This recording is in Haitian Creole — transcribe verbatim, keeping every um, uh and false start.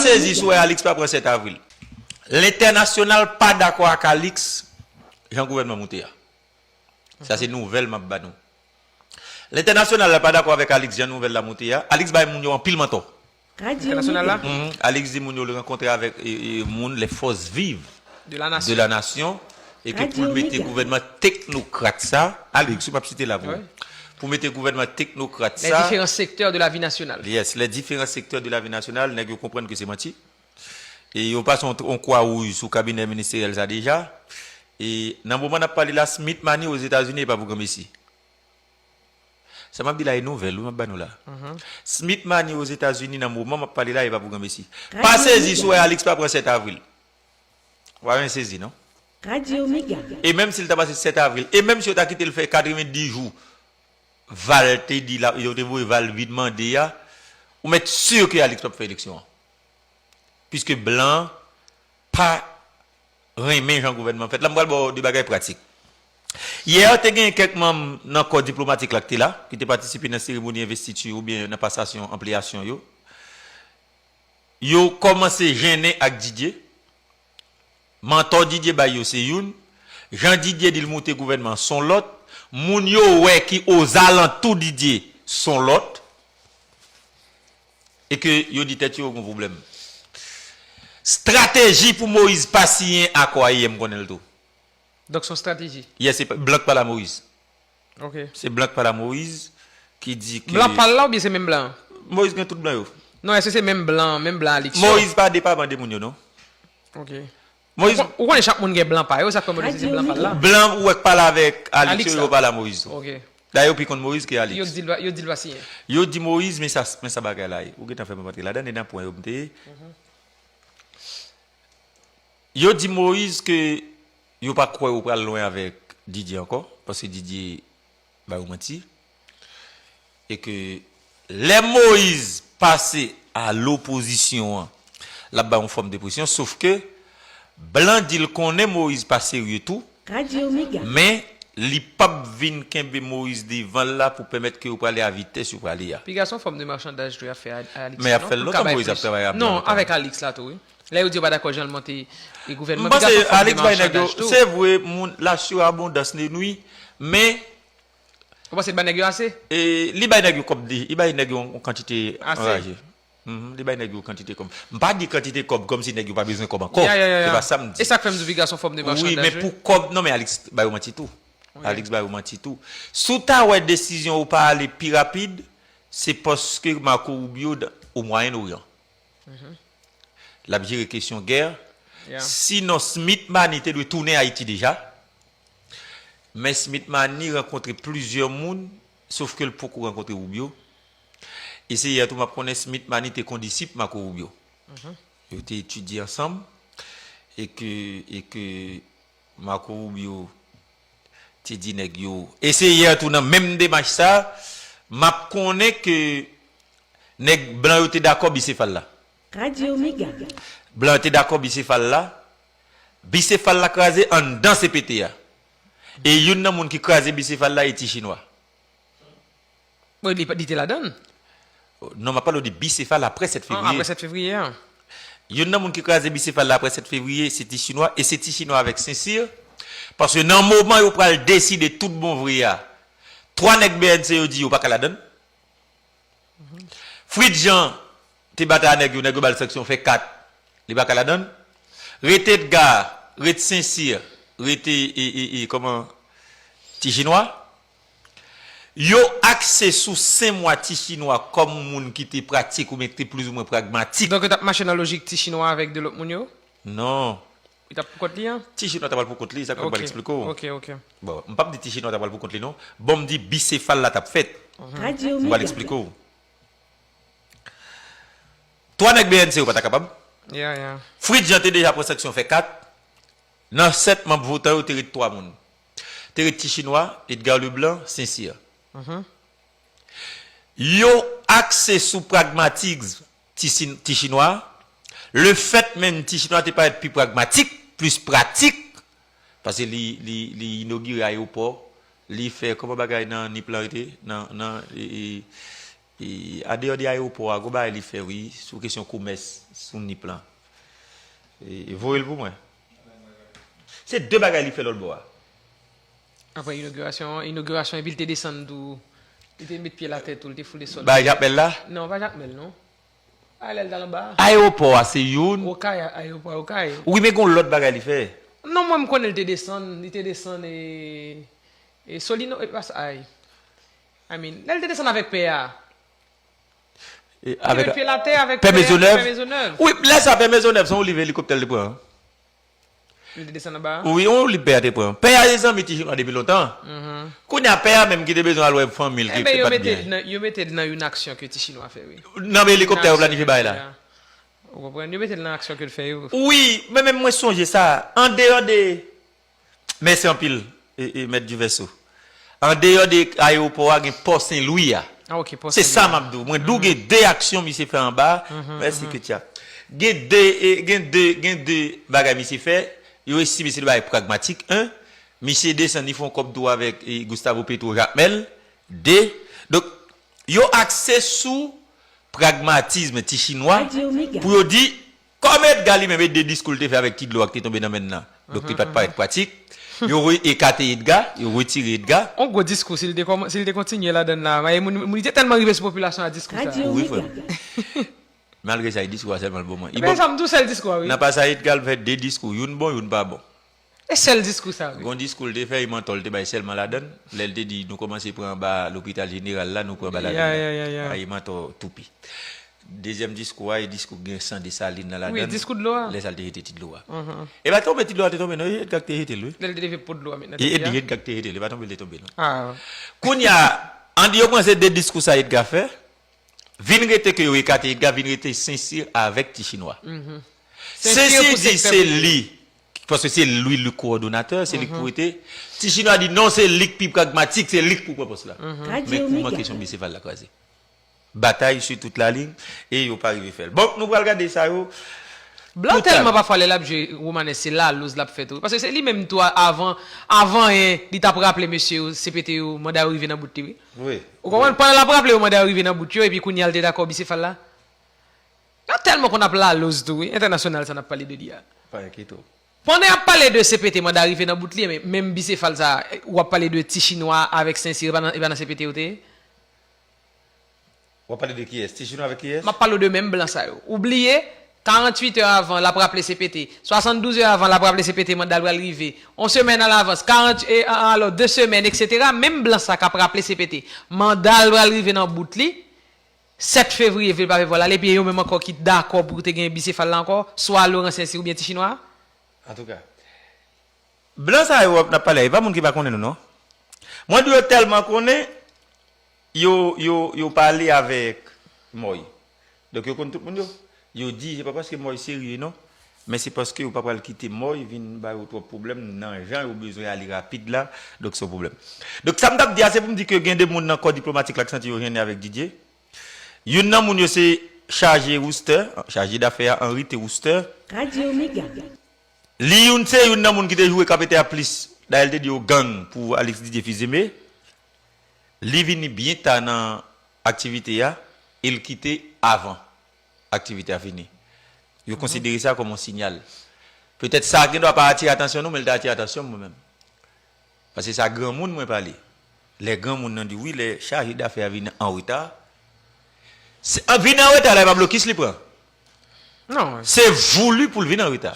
sezi si w wè Alix pa pran sèt avril. Lentènasyonal pa dakò ak Alix, jan gouvènman moute a. Sa se nouvèl m ap ba nou. Lentènasyonal la pa dakò avèk Alix, jan nouvèl la moute a. Alix bay moun yo anpil mantò. Entènasyonal la? Mhm. Alix di moun yo l rankontre avèk e, e, moun, les forces vives de la nation, e ke pou l mete gouvènman teknokrat sa, Alix, m ap site la pou ou. Pou mete gouvènman teknokrat sa. Les différents secteurs de la vie nationale. Yes, les différents secteurs de la vie nationale, nèg yo konprann ke se manti. E yo pase yon, yon kwa wouj sou kabinè ministeryèl sa deja. E nan moman n ap pale la, Smith Mani Ozetazini e pa pou granmesi. Sa m ap di la e nouvèl, wi, m ap ba nou la. Smith Mani Ozetazini nan moman m ap pale la e pa pou granmesi. Pa sezi si w wè Alix pa pran sèt avril. W pa sezi, non? E menm si l ta pase sèt avril, e menm si yo ta kite l fè katrevenndis jou, Val te di la, yo te voye Val vin mande a, ou mèt si ke Alix p ap fè eleksyon an. Piske blan pa renmen jan gouvènman fèt la. M pral ba w de bagay pratik. Yè, te gen kèk manm nan kò diplomatik la ki te la, ki te patisipe nan seremoni envestiti oubyen nan pasasyon anpliyasyon yo. Yo kòmanse jennen ak Didier. Mantò Didier bay yo se youn. Jan Didier di l moute gouvènman s on lòt. Moun yo wè ki ozalantou Didier s on lòt. E ke yo di tèt yo gon pwoblèm. Strateji pou Moyiz pa siyen akò a yè, m konnen l tou. Donk se yon strateji. Yè, se blan k pale a Moyiz. Ok. Se blan k pale a Moyiz ki di ke... Blan pa l la oubyen se menm blan an? Moyiz gen tout blan yo. Non, èske se menm blan, menm blan Alix yo? Moyiz pa depaman de moun yo, non. Ok. Moyiz... Ou, ou konnen chak moun gen blan pa yo, sa k fè mwen di se blan pa l la. Blan ou wè k pale avèk Alix yo, yo pale a Moyiz tou. Ok. Dayè yo pi konn Moyiz ke Alix. Yo di l pa, yo di l pa siyen. Yo di Moyiz, men sa, men sa bagay la ye. Ou gentan fè mwen antre ladann, e nan pwen yo m te ye. Yo di Moyiz ke yo pa kwè yo pral lwen avèk Didier ankò, paske Didier ba yo manti. E ke lè Moyiz pase a lopozisyon an, l ap bay yon fòm de presyon, sof ke blan di l konnen Moyiz pa serye tou, men li p ap vin kenbe Moyiz devan l la pou pèmèt ke yo prale a vitès yo prale a. Piga se yon fòm de machandaj tou y ap fè a, a Alix, non? Men y ap fè l lontan Moyiz ap travay a blan. Non, avèk Alix la tou, wi. Lè yo di yo pa dakò jan l monte e gouvènman, piga se yon fòm de machandaj tou. M panse Alix bay nèg yo, se vre, moun, la surabondance de nuit, men Ou panse l bay nèg yo ase? E li bay nèg yo kòb, li bay nèg yo yon kantite anraje. Mhm, li bay nèg yo kantite kòb. M pa di kantite kòb kòmsi nèg yo pa bezwen kòb ankò. Se pa sa m di. E sa k fè m di piga se yon fòm de machandaj, wi. Wi, men pou kòb, non, men Alix ba yo manti tou. Alix ba yo manti tou. Si w ta wè desizyon yo pa ale pi rapid, se paske Marco Rubio o Mwayen Oryan. L ap jere kesyon gè. Sinon, Smith Mani te dwe tounen Ayiti deja. Men Smith Mani rankontre plizyè moun, sof ke l poko rankontre Rubio. E se yè tou m ap konnen Smith Mani te kondisip Marco Rubio. Yo te etidye ansanm. E ke, e ke Marco Rubio te di nèg yo. E se yè tou nan menm demach sa, m ap konnen ke nèg blan yo te dakò bisefal la. Blan yo te dakò bisefal la. Bisefal la kraze anndan C P T a. E youn nan moun ki kraze bisefal la e ti chinwa. Bon, li, li te ladann. Non, m ap pale w de bisefal apre sèt fevriye. Apre sèt fevriye a. Youn nan moun ki kraze bisefal la apre sèt fevriye, se ti chinwa, e se ti chinwa avèk Sensir. Paske nan moman yo pral deside tout bon vre a, twa nèg B N C yo di yo pa ka ladann. Fritz Jean te batay a nèg yo, nèg yo ba l sanksyon, fè kat, li pa ka ladann. Ret Edgar, ret Sensir, ret e, e, e, e, kòman, ti chinwa. Yo akse sou Sen Mwa ti chinwa kòm moun ki te pratik oubyen ki te plizoumwen pragmatik. Donk yo t ap mache nan lojik ti chinwa avèk de lòt moun yo? Non. Li t ap pou kont li an? Ti chinwa t ap al pou kont li, sa k fè m pral eksplike w. Ok, ok. Bon, m p ap di ti chinwa t ap al pou kont li non. Bon, m di bisefal la t ap fèt. M pral eksplike w. Twa nèg B N C yo pa ta kapab. Fritz Jean te deja pran sanksyon fè kat. Nan sèt manm votan yo te ret twa moun. Te ret ti chinwa, Edgar Leblanc, Sensir. Yo akse sou pragmatism ti, ti chinwa. Lefèt menm ti chinwa te parèt pi pragmatik, plis pratik, paske li, li, li inogire ayewopò, li fè, kòman bagay nan Nip lan rete? Nan, nan, e, e, E, andeyò de ayewopò a, gon bagay li fè, wi, sou kesyon komès, sou Nip lan. E, voye l pou mwen. Se de bagay li fè lòt bò a. Apre inogirasyon, inogirasyon, epi l te desann tou. Li te met pye l atè tou, li te foule sòl. Bay Jakmèl la? Non, pa Jakmèl, non. A, lè l t al anba a. Ayewopò a, se youn. Okay, ayewopò a Okay. Wi, men gon lòt bagay li fè. Non, mwen, m konnen l te desann, li te desann, e, e Solino, e pa sa, ay. I mean, lè l te desann avèk pè a. E, avèk pye l atè avèk pè Mezonèv. Pè Mezonèv. Wi, lè sa, pè Mezonèv, se yon liv elikoptè l te pran. Li te desann anba a? Wi, yon liv pè a te pran. Pè a se zanmi ti chinwa depi lontan. Kounye a, pè a menm ki te bezwen al wè fanmi l ki te pa t byen. Yo mete l nan, yo mete l nan youn aksyon ke ti chinwa fè, wi. Nan elikoptè yo planifye bagay la. Ou konprann? Yo mete l nan aksyon ke l fè yo. Wi, men menm mwen sonje sa. Andeyò de Mèsi anpil, e, e, Mèt Divèso. Andeyò de ayewopò a, gen pò Sen Lwi a. Ah, ok, pò Sen Lwi a. Se sa m ap di w. Mwen di w gen de aksyon misye fè anba a. Mèsi, Ketia. Gen de, e, gen de, gen de bagay misye fè. Yo estime se de bagay pragmatik. En, misye desann, li fè yon kòb tou avèk, e, Gustavo Petro Jakmèl. De. Donk, yo akse sou pragmatism ti chinwa pou yo di, kòm Edgar li menm, e de diskou l te fè avèk ti dlo a ki te tonbe nan men l lan. Donk, li pa t parèt pratik. Yo re-, ekate Edgar, yo retire Edgar. On gwo diskou, si l te kòman-, si l te kontinye ladann la, e moun, moun, li te tèlman rive sou popilasyon a diskou sa. Wi, frè m. Malgre sa, e diskou a sèlman l bon mwen. Ebyen, sa m tou sèl diskou a, wi. Nan pa sa, Edgar fè de diskou, youn bon, youn pa bon. E sèl diskou sa, wi. Gon diskou l te fè, e mantò l te bay sèlman ladann. Lè l te di, nou kòmanse pran anba lopital jeneral la, nou pran anba ladann la. Ya, ya, ya, ya. Ay, mantò toupi. Dezyèm diskou a, e diskou gen san Desalin nan ladann. Wi, diskou dlo a. Lè sa l te jete ti dlo a. E pa tonbe ti dlo a te tonbe, non, e Edgar ki te jete l, wi. Lè l te leve pot dlo a, mentnan, e, e Edgar ki te jete l, e pa tonbe l te tonbe, non. Ah. Kounye a, ann di yo pran se de diskou sa Edgar fè. Vin rete ke yo ekate Edgar, vin rete Sensir avèk ti chinwa. Sensir di se li, paske se li, li kowòdonatè, se li ki pou rete. Ti chinwa di non, se li ki pi pragmatik, se li ki pou pran pòs la. Men kouman kesyon bisefal la kraze. Batay sou tout la liy, e yo pa rive fè l. Bon, nou pral gade sa yo. Blan tèlman pafwa lè l ap jwe Romanes, se laloz l ap fè tou. Paske se li menm tou a-, avan, avan anyen, li t ap raple mesye yo, C P T yo, manda yo rive nan bout li, wi. Wi. Ou konprann? Pandan l ap raple yo manda yo rive nan bout yo, epi kounye a l te dakò bisefal la. Yo tèlman konn ap laloz tou, wi, entènasyonal sa n ap pale de li a. Pa enkyete w. Pandan y ap pale de C P T manda rive nan bout li, men menm bisefal sa, w ap pale de ti chinwa avèk Sensir, e pa nan, e pa nan C P T yo te ye? W ap pale de kiyès? Ti chinwa avèk kiyès? M ap pale w de menm blan sa yo. Ou bliye, karanntuit è avan, l ap raple C P T. Swasanndouz è avan, l ap raple C P T, manda l pral rive. On semèn alavans, karant, e, a, alò, de semèn, etsetera. Menm blan sa k ap raple C P T, manda l pral rive nan bout li. Sèt fevriye, vle pa vle, vwala l, epi e yo menm ankò ki dakò pou te gen bisefal la ankò, swa Laurent Saint-Cyr oubyen ti chinwa a. Antouka, blan sa yo n ap pale a, e pa moun ki pa konnen nou, non. Mwen di yo tèlman konnen, yo, yo, yo pale avèk Mòy. Donk, yo konn tout moun yo. Yo di, se pa paske Mòy serye, non. Men se paske yo pa pral kite Mòy vin ba yo twòp pwoblèm nan jan yo bezwen ale rapid la. Donk, se yon pwoblèm. Donk, sa m t ap di a, se pou m di ke gen de moun nan kò diplomatik la ki santi yo jennen avèk Didier. Youn nan moun yo se chaje Wooster, chaje dafè a Henri te Wooster. Radyo Mega. Li youn se youn nan moun ki te joure K P T A plis. Dayè, l te di yo gang pou Alex Didier Fils-Aimé. Li vini byen ta nan aktivite a, e l kite avan aktivite a fini. Yo konsidere sa kòm yon sinyal. Petèt sa gendwa pa atire atansyon nou, men l te atire atansyon m mwen menm. Paske sa granmoun mwen pale. Lè granmoun nan di wi, lè chaje dafè a vin an reta, se, an vin an reta la, e pa blokis li pran. Non. Se vouli pou l vin an reta.